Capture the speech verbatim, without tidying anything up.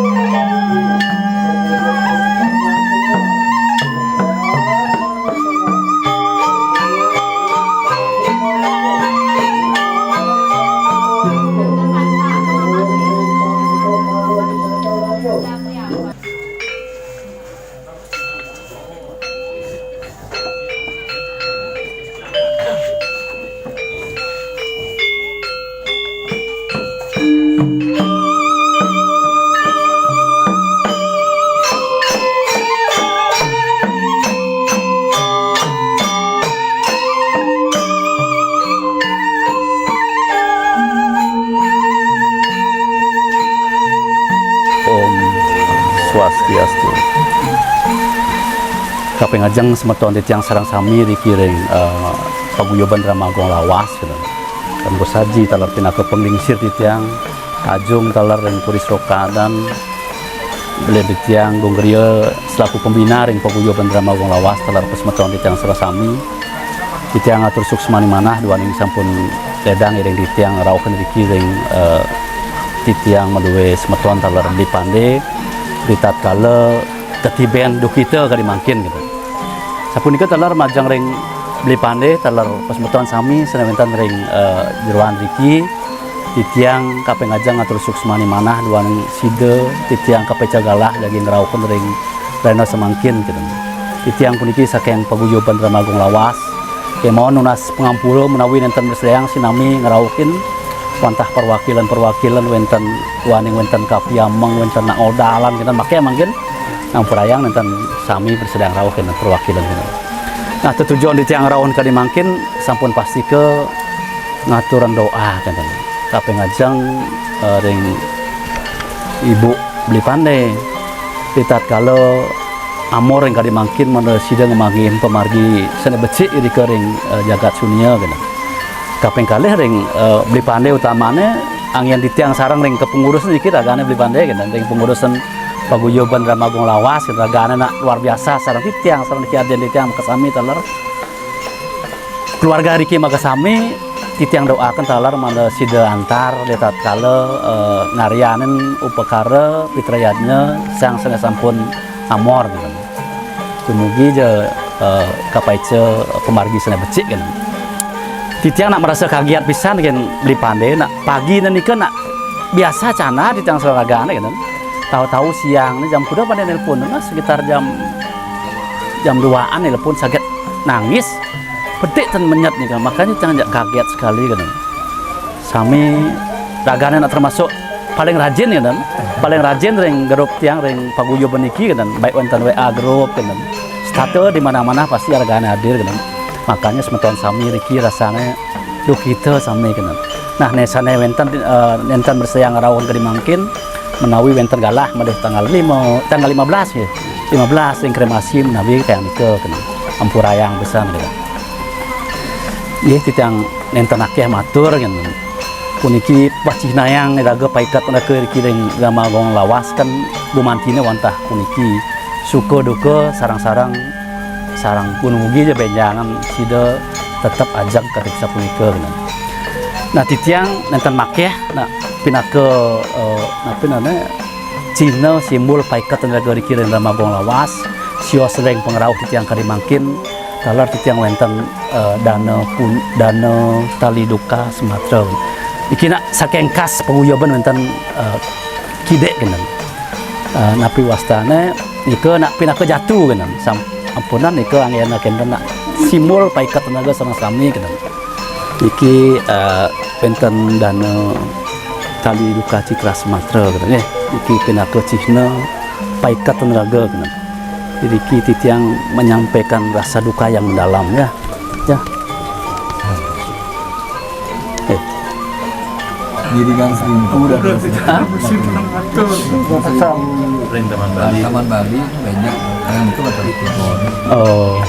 Om Swastiastu. Kaping ajeng semeton titiang sareng sami riki ring, eh, Paguyuban Drama Agung Lawas, gitu. Kanggo saji taler pinaka panglingsir titiang, ajung taler ring turis rokadan, beli titiang Gung Geria selaku pembina ring Paguyuban Drama Agung Lawas, taler pasemeton titiang sareng sami. Titiang atur suksmaning manah duaning sampun ledang iring titiang rauhin riki ring, eh, titiang madué semeton taler Bli Pandé, ritatkala katiben duhkita kadi mangkin, gitu. Sapunika taler majeng ring Bli Pandé, taler pasemeton sami sané wénten ring, eh, jeroan riki, titiang kaping ajeng atur suksmaning manah duaning sida, titiang kapaica galah jagi ngrauhin ring rahina samangkin, gitu. Titiang puniki saking Paguyuban Drama Agung Lawas, kémaon nunas pangampura menawi nénten mrasidayang sinami ngrauhin wantah perwakilan-perwakilan wénten duaning wénten Kapiameng, wénten Nak Ngodalan, kénten makéh mangkin ngampurayang nénten sami mrasidayang rauh kénten perwakilan kénten. Nah, tetujon titiang rauh kadi mangkin sampun pastika ngaturang doa kénten. Kaping ajeng, eh, ring Ibu Bli Pandé, ritatkala amor ring kadi mangkin mangda sida ngamanggihin pamargi sané becik irika ring, eh, jagat sunia, kénten. Kaping kalih ring, eh, Bli Pandé utamané, anggén titiang sareng ring kepengurusan niki ragané Bli Pandé, kénten, ring pengurusan Paguyuban Drama Agung Lawas, kénten, ragané nak luar biasa sareng titiang, sareng diki adin titiang makasami taler. Keluarga riki makasami, titiang doaken taler mangda sida antar ritatkala, eh, ngaryanin upakara pitrayadnya sang sané sampun amor, gitu. Dumugi ja, eh, kapaica pamargi sané becik, gitu. Titiang nak marasa kaget pisan, gitu, Bli Pandé, nak pagi nika nak biasa cana titiang sareng ragané, gitu. Tahu-tahu siang né jam kuda pada nelpon, nah, sekitar jam, jam duaan nelpon saget nangis. Bedik ten menyet nika, makanya titiang jak kaget sekali, gitu. Sami ragané nak termasuk paling rajin, kénten. Paling rajin ring grup tiang ring paguyuban niki, kénten. Baik wénten W A grup, kénten. Setata di mana-mana pasti ragané hadir, kénten. Makanya semeton sami riki rasané duh kita sami, kénten. Nah, né sané wénten, eh, nénten mrasidayang rauh kadi mangkin menawi wénten galah maduh tanggal lima, tanggal lima belas, ya. Lima belas ring kremasi menawi kayang nika, kénten. Ampurayang pisan, kénten. Nggih, titiang nénten akéh matur, kénten. Puniki pacihnayang iraga paiket raga riki ring Drama Agung Lawas, kan gumantiné wantah puniki suka duka sareng-sareng, sareng pun mugi ja bénjangan sida tetep ajeg kadi sapunika, kénten. Nah, titiang nénten makéh, nah, pinaka, eh, napi namanya, cihna simbol paiketan raga riki ring Drama Agung Lawas, sios ring pangrauh titiang kadi mangkin, taler titiang wénten, eh, dana pun-, dana tali duka Sumatera. Niki nak saking kas paguyuban wénten, eh, kidik, kénten. Eh, napi wastané, nika nak pinaka jatu, kénten. Sam-, ampunang nika anggéna kénten nak simbol paiketan raga sareng sami, kénten. Niki, eh, wénten dana tali duka Citra Sumatera, kénten, nggih. Niki pinaka cihna paiketan raga, kénten. Iriki titiang menyampaikan rasa duka yang mendalam, ya. Ya. Eh. Giringan Selingkuh dan Hah? Ring Taman Bali. Taman Bali banyak. Yang itu kata itu. Oh.